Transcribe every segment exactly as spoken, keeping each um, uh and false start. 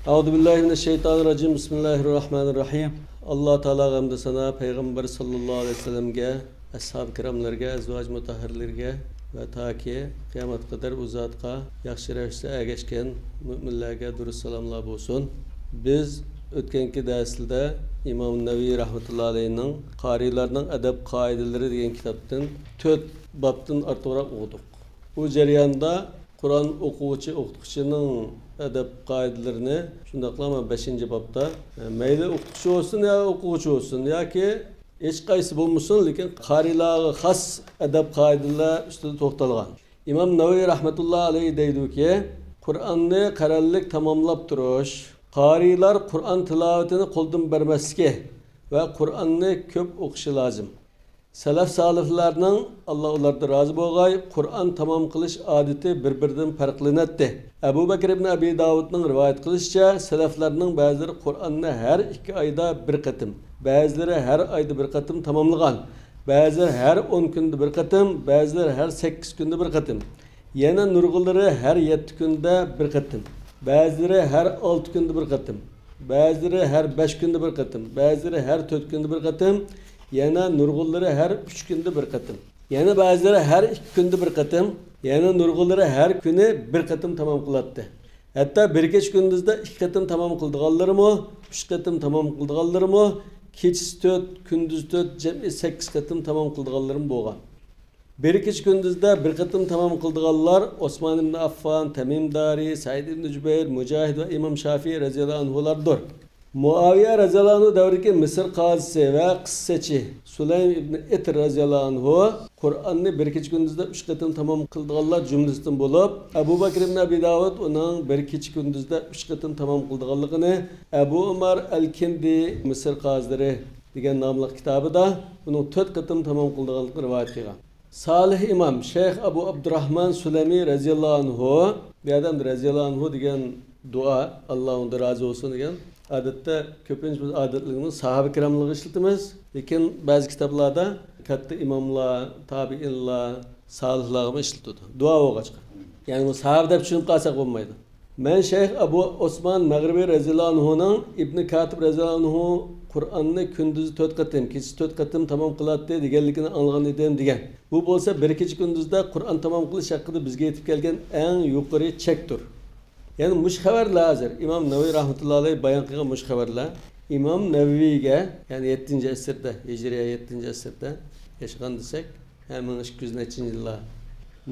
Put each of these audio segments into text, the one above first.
أعوذ بالله من الشيطان الرجيم. بسم الله الرحمن الرحيم. ئاللا تائالاغا ھەمدۇ سانا، پەيغەمبەر ساللاللاھۇ ئەلەيھى ۋەسەللەمگە، ئەسھاب كىراملارغا، ئەزۋاج مۇتەھھەرلىرىگە ۋە تاكى قىيامەتكە قەدەر ئۇ زاتقا ياخشى رەۋىشتە ئەگەشكەن مۆمىنلەرگە دۇرۇت سالاملار بولسۇن. بىز ئۆتكەنكى دەرسلەردە ئىمام نەۋەۋى رەھمەتۇللا ئەلەيھىنىڭ قارىيلارنىڭ ئەدەپ قائىدىلىرى دېگەن كىتابتىن تۆت بابتىن ئارتۇقراق ئوقۇدۇق. بۇ جەرياندا قۇرئان ئوقۇغۇچى، ئوقۇتقۇچىنىڭ ئەدەپ قائىدىلىرىنى، شۇنداقلا مانا بەشىنچى بابتا، مەيلى ئوقۇتقۇچى بولسۇن يا ئوقۇغۇچى بولسۇن ياكى ھېچقايسى بولمىسۇن، لېكىن قارىيلارغا خاس ئەدەپ قائىدىلەر ئۈستىدە توختالغان. ئىمام نەۋەۋى رەھمەتۇللا ئەلەيھ دەيدۇكى، قۇرئاننى قەرەللىك تاماملاپ تۇرۇش، قارىيلار قۇرئان تىلاۋىتىنى قولدىن بەرمەسلىكى ۋە قۇرئاننى كۆپ ئوقۇشى لازىم. سەلەف سالىھلارنىڭ، ئاللا ئۇلاردىن رازى بولغاي، قۇرئان تامام قىلىش ئادىتى بىر-بىرىدىن پەرقلىنەتتى. ئەبۇ بەكرى ئىبنى ئەبى داۋۇدنىڭ رىۋايەت قىلىشىچە، سەلەفلەرنىڭ بەزىلىرى قۇرئاننى ھەر ئىككى ئايدا بىر قېتىم، بەزىلىرى ھەر ئايدا بىر قېتىم تاماملىغان، بەزىلىرى ھەر ئون كۈندە بىر قېتىم، بەزىلىرى ھەر سەككىز كۈندە بىر قېتىم، يەنە نۇرغۇنلىرى ھەر يەتتە كۈندە بىر قېتىم، بەزىلىرى ھەر ئالتە كۈندە بىر قېتىم، بەزىلىرى ھەر بەش كۈندە بىر قېتىم، بەزىلىرى ھەر تۆت كۈندە بىر قېتىم، يەنە نۇرغۇنلىرى ھەر ئۈچ كۈندە بىر قېتىم، يەنە بەزىلىرى ھەر ئىككى كۈندە بىر قېتىم، يەنە نۇرغۇنلىرى ھەر كۈنى بىر قېتىم تامام قىلاتتى. ھەتتا بىر كېچە كۈندۈزدە ئىككى قېتىم تامام قىلىدىغانلىرىمۇ، ئۈچ قېتىم تامام قىلىدىغانلىرىمۇ، كېچىسى تۆت، كۈندۈزى تۆت، جەمئىي سەككىز قېتىم تامام قىلىدىغانلىرىمۇ بولغان. بىر كېچە كۈندۈزدە بىر قېتىم تامام قىلىدىغانلار ئوسمان ئىبن ئاففان، تەمىم دارى، سەئىد ئىبن جۇبەير، مۇجاھىد ۋە ئىمام شافىئى رەزىياللاھۇ ئەنھۇلاردۇر. مۇئاۋىيە رەزىياللاھۇ ئەنھۇ دەۋرىدىكى مىسىر قازىسى ۋە قىسسىچى سۇلەيم ئىبن ئىتر رەزىياللاھۇ ئەنھۇ قۇرئاننى بىر كېچە كۈندۈزدە ئۈچ قېتىم تامام قىلىدىغانلار جۈملىسىدىن بولۇپ، ئەبۇ بەكرى ئىبن ئەبى داۋۇد ئۇنىڭ بىر كېچە كۈندۈزدە ئۈچ قېتىم تامام قىلىدىغانلىقىنى، ئەبۇ ئۇمار ئەل كىندى مىسىر قازىلىرى دېگەن ناملىق كىتابىدا ئۇنىڭ تۆت قېتىم تامام قىلىدىغانلىقىنى رىۋايەت قىلغان. سالىھ ئىمام، شەيخ ئەبۇ ئابدۇراھمان سۇلەمى رەزىياللاھۇ ئەنھۇ، بۇ يەردە ئەمدى رەزىياللاھۇ ئەنھۇ دېگەن دۇئا، ئاللا ئۇنىڭدىن رازى بولسۇن دېگەن، ئادەتتە كۆپىنچە بىز ئادەتلىكىمىز ساھابە كىراملارغا ئىشلىتىمىز، لېكىن بەزى كىتابلاردا كاتتا ئىماملار، تابىئىنلار، سالىھلارغىمۇ ئىشلىتىدۇ، دۇئا بولغاچقا. يەنى بۇ ساھابە دەپ چۈشىنىپ قالساق بولمايدۇ. مەن شەيخ ئەبۇ ئوسمان مەغرىبى رەزىياللاھۇ ئەنھۇنىڭ ئىبنى كاتىب رەزىياللاھۇ ئەنھۇ قۇرئاننى كۈندۈزى تۆت قېتىم، كېچىسى تۆت قېتىم تامام قىلاتتى دېگەنلىكىنى ئاڭلىغان ئىدىم دېگەن. بۇ بولسا بىر كېچە كۈندۈزدە قۇرئان تامام قىلىش ھەققىدە بىزگە يېتىپ كەلگەن ئەڭ يۇقىرى چەكتۇر. يەنى مۇشۇ خەۋەرلەر ھازىر ئىمام نەۋەۋى رەھمەتۇللا ئەلەيھ بايان قىلغان مۇشۇ خەۋەرلەر ئىمام نەۋەۋىگە، يەنى يەتتىنچى ئەسىردە، ھىجرىيە يەتتىنچى ئەسىردە ياشىغان دېسەك، ھە، مىڭ ئىككى يۈز نەچچىنچى يىللار.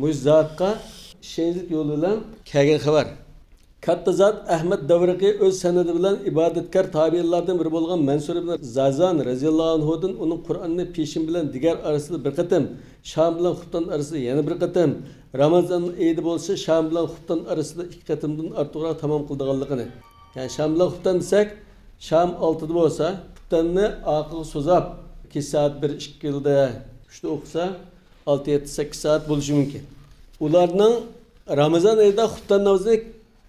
مۇشۇ زاتقا ئىشەنچلىك يول بىلەن كەلگەن خەۋەر. كاتتا زات ئەھمەد دەۋرىقى ئۆز سەنىدى بىلەن ئىبادەتكار تابىئىنلاردىن بىرى بولغان مەنسۇر ئىبن زازان رەزىياللاھۇ ئەنھۇدىن ئۇنىڭ قۇرئاننى پېشىن بىلەن دىگەر ئارىسىدا بىر قېتىم، شام بىلەن خۇپتان ئارىسىدا يەنە بىر قېتىم، رامازان ئېيىدا بولسا شام بىلەن خۇپتان ئارىسىدا ئىككى قېتىمدىن ئارتۇقراق تامام قىلىدىغانلىقىنى. يەنى شام بىلەن خۇپتان دېسەك، شام ئالتىدا بولسا، خۇپتاننى ئارقىغا سوزاپ، كېچە سائەت بىر، ئىككىدە، ئۈچتە ئوقۇسا، ئالتە، يەتتە، سەككىز سائەت بولۇشى مۇمكىن. ئۇلارنىڭ رامىزان ئېيىدا خۇپتان نامىزىنى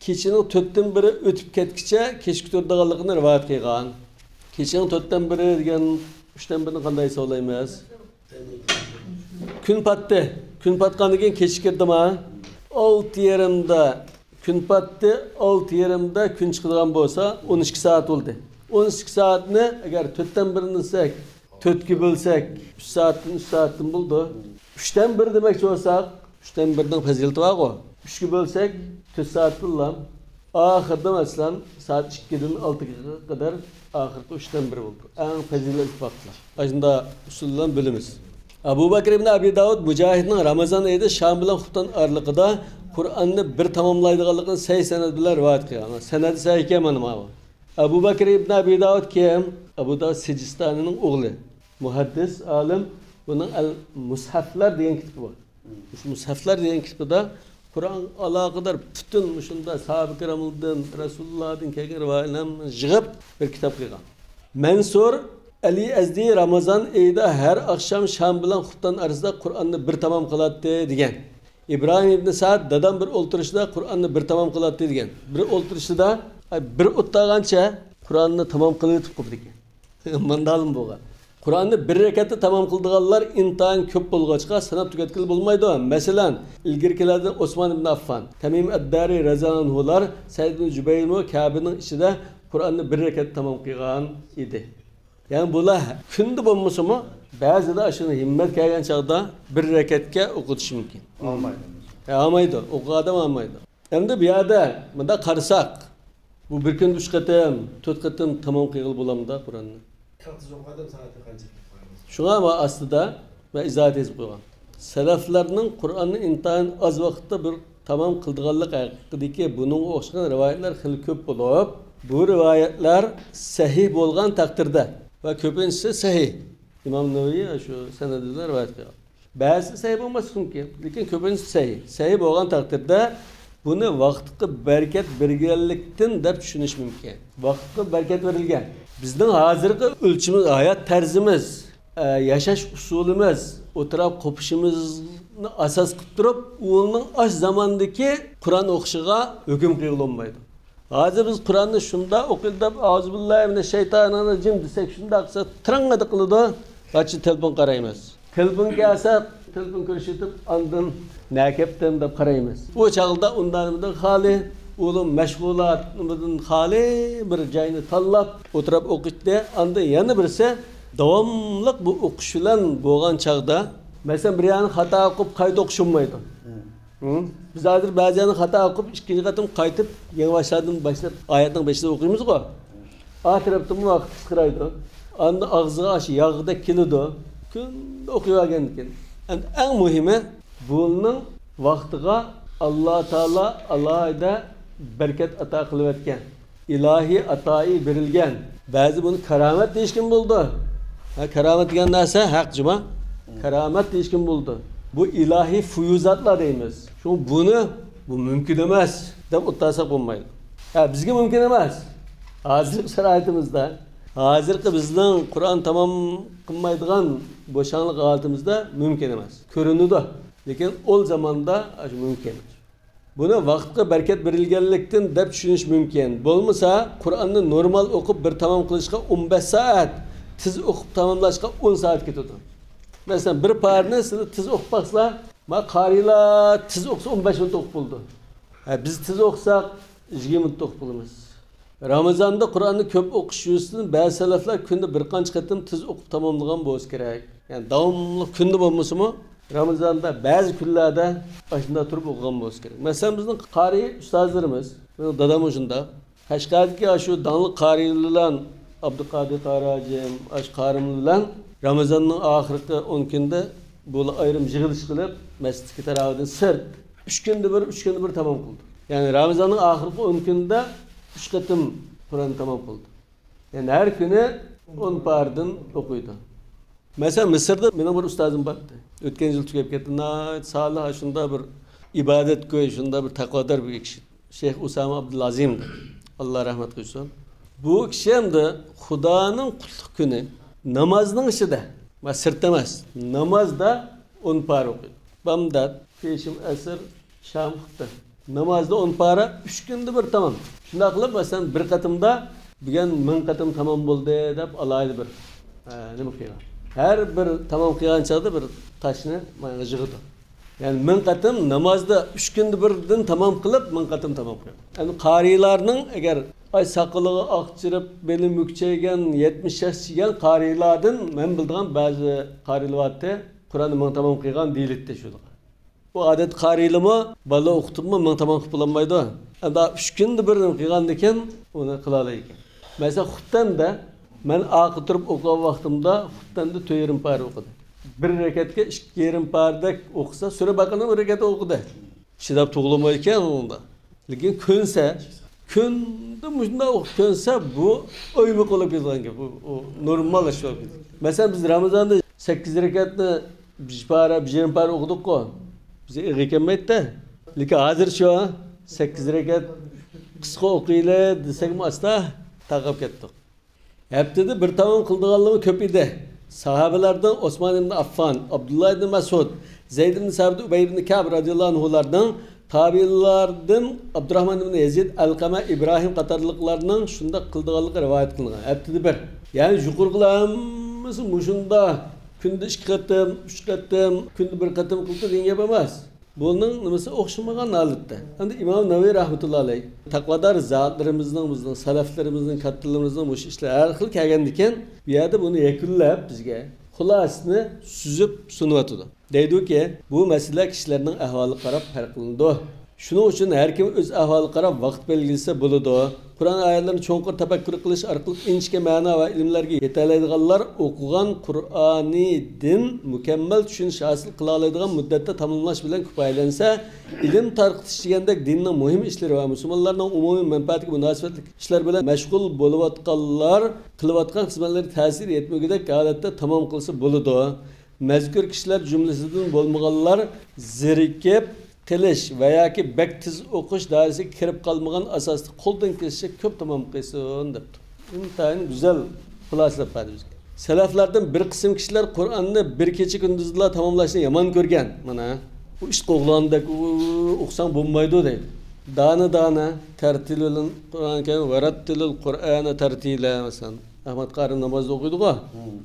كېچىنىڭ تۆتتىن بىرى ئۆتۈپ كەتكىچە كەچكە تۇرىدىغانلىقىنى رىۋايەت قىلغان. كېچىنىڭ تۆتتىن بىرى دېگەن ئۈچتىن بىرىنى قانداق ھېسابلايمىز؟ كۈن پاتتى. كۈن پاتقاندىن كېيىن كېچە كىردىما؟ ئالتە يېرىمدا كۈن پاتتى، ئالتە يېرىمدا كۈن چىقىدىغان بولسا، ئون ئىككى سائەت بولدى. ئون ئىككى سائەتنى ئەگەر تۆتتىن بىرىنى دېسەك، تۆتكە بۆلسەك، ئۈچ سائەتتىن، ئۈچ سائەتتىن بولىدۇ. ئۈچتىن بىر دېمەكچى بولساق، ئۈچتىن بىرنىڭ پەزىلىتى بارغۇ. ئۈچكە بۆلسەك، تۆت سائەتتىنلا. ئاخىرىدا، مەسىلەن، سائەت ئىككىدىن ئالتىغا قەدەر ئاخىرقى ئۈچتىن بىر بولىدۇ. ئەڭ پەزىلەتلىك ۋاقىتلار. ئاشۇنداق ئۇسۇل بىلەن بىلىمىز. ئەبۇ بەكرى ئىبن ئەبى داۋۇد مۇجاھىدنىڭ رامىزان ئېيىدا شام بىلەن خۇپتان ئارىلىقىدا قۇرئاننى بىر تاماملايدىغانلىقىنى سەھىھ سەنەد بىلەن رىۋايەت قىلغان. سەنەدى سەھىھكەن مانا ماۋۇ. ئەبۇ بەكرى ئىبن ئەبى داۋۇد كىم؟ ئەبۇ داۋۇد سىجىستانىنىڭ ئوغلى. مۇھەددىس، ئالىم. بۇنىڭ ئەل مۇسھەفلەر دېگەن كىتابى بار. مۇشۇ مۇسھەفلەر دېگەن كىتابىدا قۇرئانغا ئالاقىدار پۈتۈن مۇشۇنداق ساھابە كىراملاردىن، رەسۇلۇللاھدىن كەلگەن رىۋايەتلەرنى يىغىپ بىر كىتاب قىلغان. مەنسۇر ئەلى ئەزدى رامىزان ئېيىدا ھەر ئاخشام شام بىلەن خۇپتان ئارىسىدا قۇرئاننى بىر تامام قىلاتتى دېگەن. ئىبراھىم ئىبنى سەئد دادام بىر ئولتۇرۇشىدا قۇرئاننى بىر تامام قىلاتتى دېگەن. بىر ئولتۇرۇشىدا، ئاي، بىر ئوت تاغانچە قۇرئاننى تامام قىلىۋېتىپ قوپتىكەن. ماندالىم بولغان. قۇرئاننى بىر رەكەتتە تامام قىلىدىغانلار ئىنتايىن كۆپ بولغاچقا، ساناپ تۈگەتكىلى بولمايدۇ. مەسىلەن، ئىلگىرىكىلەردىن ئوسمان ئىبن ئاففان، تەمىم ئەددارى رەزىياللاھۇ ئەنھۇلار، سەئىد ئىبن جۇبەيرمۇ كەبىنىڭ ئىچىدە قۇرئاننى بىر رەكەتتە تامام قىلغان ئىدى. يەنى بۇلار كۈندە بولمىسىمۇ، بەزىدە ئاشۇنى ھىممەت كەلگەن چاغدا بىر رەكەتكە ئوقۇتۇشى مۇمكىن. ئالمايدۇ. ئە، ئالمايدۇ. ئوقۇغان ئادەم ئالمايدۇ. ئەمدى بۇ يەردە مۇنداق قارىساق، بۇ بىر كۈندە ئۈچ قېتىم، تۆت قېتىم تامام قىلغىلى بولامدا قۇرئاننى؟ شۇڭا مانا ئاستىدا مەن ئىزاھات يېزىپ قويغان. سەلەفلەرنىڭ قۇرئاننى ئىنتايىن ئاز ۋاقىتتا بىر تامام قىلىدىغانلىقى ھەققىدىكى بۇنىڭغا ئوخشىغان رىۋايەتلەر خېلى كۆپ بولۇپ، بۇ رىۋايەتلەر سەھىھ بولغان تەقدىردە، ۋە كۆپىنچىسى سەھىھ. ئىمام نەۋەۋى شۇ سەنەد بىلەن رىۋايەت قىلغان. بەزىسى سەھىھ بولماسلىقى مۇمكىن، لېكىن كۆپىنچىسى سەھىھ. سەھىھ بولغان تەقدىردە بۇنى ۋاقىتقا بەرىكەت بەرگەنلىكتىن دەپ چۈشىنىش مۇمكىن. ۋاقىتقا بەرىكەت بېرىلگەن. بىزنىڭ ھازىرقى ئۆلچىمىز، ھايات تەرزىمىز، ئە، ياشاش ئۇسۇلىمىز، ئولتۇراپ قوپۇشىمىزنى ئاساس قىلىپ تۇرۇپ، ئۇنىڭ ئاش زاماندىكى قۇرئان ئوقۇشىغا ھۆكۈم قىلغىلى بولمايدۇ. ھازىر بىز قۇرئاننى شۇنداق ئوقۇيدۇ دەپ، «ئەئۇزۇبىللاھىمىنەششەيتانىررەجىم» دېسەك، شۇنداق قىلسا تىرىڭ قىلىدۇ. ھاچى تېلېفون قارايمىز. تېلېفون كەلسە، تېلېفون كۆرۈشۈۋېتىپ، ئاندىن «نەگە كەپتىم؟» دەپ قارايمىز. ئۇ چاغدا ئۇنداق نېمىدىن خالىي، ئۇلۇ مەشغۇلات نېمىدىن خالىي بىر جاينى تاللاپ ئولتۇرۇپ ئوقۇيتتى. ئاندىن يەنە بىرسى داۋاملىق بۇ ئوقۇش بىلەن بولغان چاغدا، مەسىلەن، بىر يەرنى خاتا ئوقۇپ قايتا ئوقۇش بولمايدۇ. ھە. ھە؟ بىز ھازىر بەزى يەرنى خاتا ئوقۇپ، ئىككىنچى قېتىم قايتىپ، يېڭى باشلاردىن باشلاپ، ئايەتنىڭ بېشىدا ئوقۇيمىزغۇ. ئا تەرەپتىمۇ ۋاقىت قىسقىرايدۇ. ئاندىن ئاغزىغا ئاشۇ ياغدەك كېلىدۇ. كۈندە ئوقۇيۋەرگەندىكىن. ئەمدى ئەڭ مۇھىمى، بۇنىڭ ۋاقتىغا ئاللا تائالا ئالاھىدە بەرىكەت ئاتا قىلىۋەتكەن. ئىلاھىي ئاتائى بېرىلگەن. بەزى بۇنى كارامەت دېيىشكىمۇ بولىدۇ. ھە، كارامەت دېگەن نەرسە ھەق جۇما. كارامەت دېيىشكىمۇ بولىدۇ. بۇ ئىلاھىي فۇيۇزاتلار دەيمىز. شۇڭا بۇنى، بۇ مۇمكىن ئەمەس دەپ ئوتتۇرىغا سالساق بولمايدۇ. ھە، بىزگە مۇمكىن ئەمەس. ھازىرقى شارائىتىمىزدا، ھازىرقى بىزنىڭ قۇرئان تامام قىلمايدىغان بوشاڭلىق ھالىتىمىزدە مۇمكىن ئەمەس. كۆرۈنىدۇ. لېكىن ئول زاماندا ئاشۇ مۇمكىن. بۇنى ۋاقىتقا بەرىكەت بېرىلگەنلىكتىن دەپ چۈشىنىش مۇمكىن. بولمىسا، قۇرئاننى نورمال ئوقۇپ بىر تامام قىلىشقا ئون بەش سائەت، تېز ئوقۇپ تاماملاشقا ئون سائەت كېتىدۇ. مەسىلەن، بىر پارىنى سىلەر تېز ئوقۇپ باقسىلا، ما قارىيلار تېز ئوقۇسا ئون بەش مىنۇتتا ئوقۇپ بولىدۇ. ھە، بىز تېز ئوقۇساق، يىگىرمە مىنۇتتا ئوقۇپ بولىمىز. رامىزاندا قۇرئاننى كۆپ ئوقۇش يۈزىسىدىن بەزى سەلەفلەر كۈندە بىر قانچە قېتىم تېز ئوقۇپ تاماملىغان بولسا كېرەك. يەنى داۋاملىق كۈندە بولمىسىمۇ، رامىزاندا بەزى كۈنلەردە ئاشۇنداق تۇرۇپ ئوقۇغان بولسا كېرەك. مەسىلەن، بىزنىڭ قارىي ئۇستازلىرىمىز، مېنىڭ داداممۇ شۇنداق. قەشقەردىكى ئاشۇ داڭلىق قارىيلار بىلەن، ئابدۇقادىر قارىھاجىم، ئاشۇ قارىيلار بىلەن رامىزاننىڭ ئاخىرقى ئون كۈنىدە بۇلار ئايرىم يىغىلىش قىلىپ، مەسچىتتىكى تاراۋىھتىن سىرت ئۈچ كۈندە بىر، ئۈچ كۈندە بىر تامام قىلدى. يەنى رامىزاننىڭ ئاخىرقى ئون كۈنىدە ئۈچ قېتىم قۇرئاننى تامام قىلدى. يەنى ھەر كۈنى ئون پارىدىن ئوقۇيدۇ. مەسىلەن، مىسىردا مېنىڭ بىر ئۇستازىم بار ئىدى. ئۆتكەن يىل تۈگەپ كەتتى. ناھايىتى سالىھ، شۇنداق بىر ئىبادەتگۆي، شۇنداق بىر تەقۋادار بىر كىشى. شەيخ ئۇسامە ئابدۇلئازىم، ئاللا رەھمەت قىلسۇن. بۇ كىشى ئەمدى خۇدانىڭ قۇتلۇق كۈنى نامازنىڭ ئىچىدە، ما سىرت ئەمەس، نامازدا ئون پارە ئوقۇيدۇ. بامدات، پېشىم، ئەسىر، شام، خۇپتەن. نامازدا ئون پارە، ئۈچ كۈندە بىر تامام. شۇنداق قىلىپ، مەسىلەن، بىر قېتىمدا بۈگۈن مىڭ قېتىم تامام بولدى دەپ ئالاھىدە بىر، ئە، نېمە قىلغان. ھەر بىر تامام قىلغان چاغدا بىر تاشنى مانا يىغىدۇ. يەنى مىڭ قېتىم نامازدا ئۈچ كۈندە بىردىن تامام قىلىپ، مىڭ قېتىم تامام قىلغان. يەنى قارىيلارنىڭ ئەگەر ئاي ساقىلىغا ئاق چىرىپ، بېلى مۈكچەيگەن، يەتمىش ياشقا كەلگەن قارىيلاردىن مەن بىلىدىغان بەزى قارىيلار بارتتى، قۇرئاننى مىڭ تامام قىلغان دېيىلەتتى شۇلارغا. بۇ ئادەتتە قارىيلىمۇ بالىلار ئوقۇتۇپمۇ مىڭ تامام قىلىپ بولالمايدۇ. ئەمدى ئۈچ كۈندە بىر نېمە قىلغاندىكىن ئۇنى قىلالايدىكەن. مەسىلەن، خۇپتەندە مەن ئارقا تۇرۇپ ئوقۇغان ۋاقتىمدا خۇپتەندە تۆت يېرىم پارە ئوقۇدى. بىر رەكەتكە ئىككى يېرىم پارىدەك ئوقۇسا، سۈرە بەقەرىنى بىر رەكەتتە ئوقۇدى. چىداپ تۇغۇلمايدىكەن ئۇنىڭدا. لېكىن كۆنسە، كۈندە مۇشۇنداق ئوقۇپ كۆنسە، بۇ ئۆيمۇك بولۇپ كېتىدىغان گەپ. بۇ، ئۇ نورمال ئىش بولۇپ كېتىدۇ. مەسىلەن، بىز رامىزاندا سەككىز رەكەتنى بىر پارە، بىر يېرىم پارە ئوقۇدۇققۇ. بىزگە ئېغىر كەلمەيتتى. لېكىن ھازىر شۇ سەككىز رەكەت قىسقا ئوقۇيلى دېسەكمۇ ئاستا تارقاپ كەتتۇق. ھەپتىدە بىر تامام قىلىدىغانلىرىمۇ كۆپ ئىدى. ساھابىلاردىن ئوسمان ئىبن ئاففان، ئابدۇللا ئىبن مەسئۇد، زەيد ئىبن سابىت، ئۇبەي ئىبن كەئب رەزىياللاھۇ ئەنھۇلاردىن، تابىئىنلاردىن ئابدۇراھمان ئىبن يەزىد، ئەلقەمە، ئىبراھىم قاتارلىقلارنىڭ شۇنداق قىلىدىغانلىقى رىۋايەت قىلىنغان. ھەپتىدە بىر. يەنى يۇقىرىقىلار ھەممە مۇشۇنداق كۈندە ئىككى قېتىم، ئۈچ قېتىم، كۈندە بىر قېتىم قىلىپ دېگەن گەپ ئەمەس. بۇنىڭ نېمىسى ئوخشىمىغان ھالەتتە. ئەمدى ئىمام نەۋەۋى رەھمەتۇللا ئەلەيھ، تەقۋادار زاتلىرىمىزنىڭ، بىزنىڭ سەلەفلىرىمىزنىڭ، كاتتىلىرىمىزنىڭ مۇشۇ ئىشلار ھەر خىل كەلگەندىكىن، بۇ يەردە بۇنى يەكۈنلەپ، بىزگە خۇلاسىسىنى سۈزۈپ سۇنۇۋاتىدۇ. دەيدۇكى، بۇ مەسىلە كىشىلەرنىڭ ئەھۋالىغا قاراپ پەرقلىنىدۇ. شۇنىڭ ئۈچۈن ھەر كىم ئۆز ئەھۋالىغا قاراپ ۋاقىت بەلگىلىسە بولىدۇ. قۇرئان ئايەتلىرىنى چوڭقۇر تەپەككۇر قىلىش ئارقىلىق ئىنچىكە مەنا ۋە ئىلىملەرگە يېتەلەيدىغانلار ئوقۇغان قۇرئانىدىن مۇكەممەل چۈشىنىش ھاسىل قىلالايدىغان مۇددەتتە تاماملاش بىلەن كۇپايىلەنسە، ئىلىم تارقىتىش دېگەندەك دىننىڭ مۇھىم ئىشلىرى ۋە مۇسۇلمانلارنىڭ ئومۇمىي مەنپەئەتىگە مۇناسىۋەتلىك ئىشلار بىلەن مەشغۇل بولۇۋاتقانلار قىلىۋاتقان خىزمەتلىرى تەسىر يەتمىگۈدەك ھالەتتە تامام قىلسا بولىدۇ. مەزكۇر كىشىلەر جۈملىسىدىن بولمىغانلار زېرىكىپ قېلىش ۋە ياكى بەك تېز ئوقۇش دائىرىسىگە كىرىپ قالمىغان ئاساستا قولدىن كېلىشىچە كۆپ تامام قىلسۇن دەپتۇ. ئىنتايىن گۈزەل خۇلاسىلەپ بەردى بىزگە. سەلەفلەردىن بىر قىسىم كىشىلەر قۇرئاننى بىر كېچە كۈندۈزلا تاماملاشنى يامان كۆرگەن. مانا، بۇ ئىشقا ئوغلاندا ئوقۇساڭ بولمايدۇ دەيدۇ. دانە دانە تەرتىل بىلەن قۇرئان كەرىم، ۋەرەتتىلىل قۇرئانە تەرتىلە، مەسىلەن، ئەخمەت قارى نامازدا ئوقۇيدىغۇ،